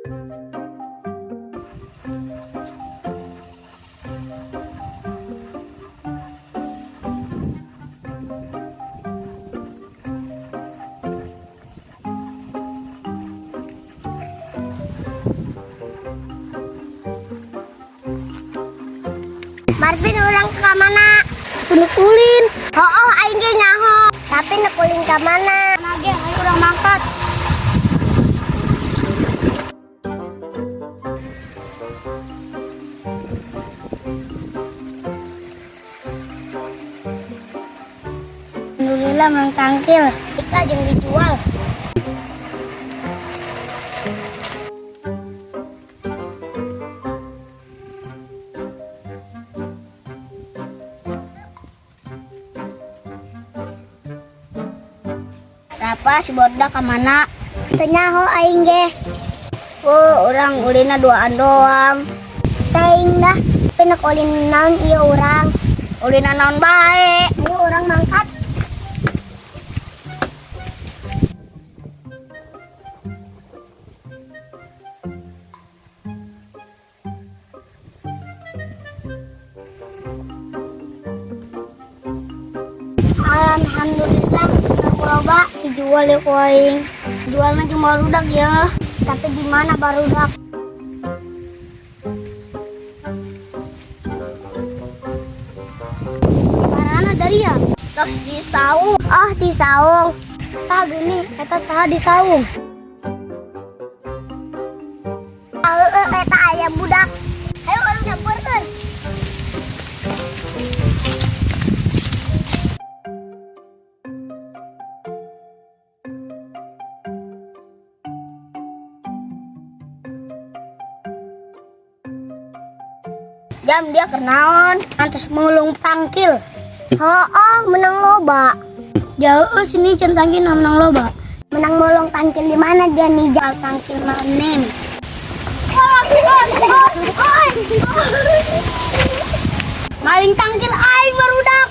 Marvin, urang ka mana? Atuh nek ulin. Oh, aing ge nyaho. Tapi nek ulin ka mana? Mana ge, ayo urang mangkat. Alhamdulillah mang tangkil. Kita jeung dijual. Rafa, si bodak ka mana? Teu nyaho aing ge. Oh, urang ulinna duaan doang. Teuing dah, tapi nek ulin naon ieu urang? Ulina naon bae. Ayo urang mangkat. Alhamdulillah, loba dijual ya ku aing. Jualna cuma barudak ya. Tapi di mana barudak? Parana dari ya? Terus di saung. Oh, di saung. Tah gini, eta saha di saung? Heeh, eta aya budak. Ayo urang sampeurkeun. Jam dia kenaon antos mulung tangkil. Oh, menang loba. Jauh sini can tangkil menang loba. Menang mulung tangkil di mana dia nih jal tangkil manem. Maling tangkil aing barudak.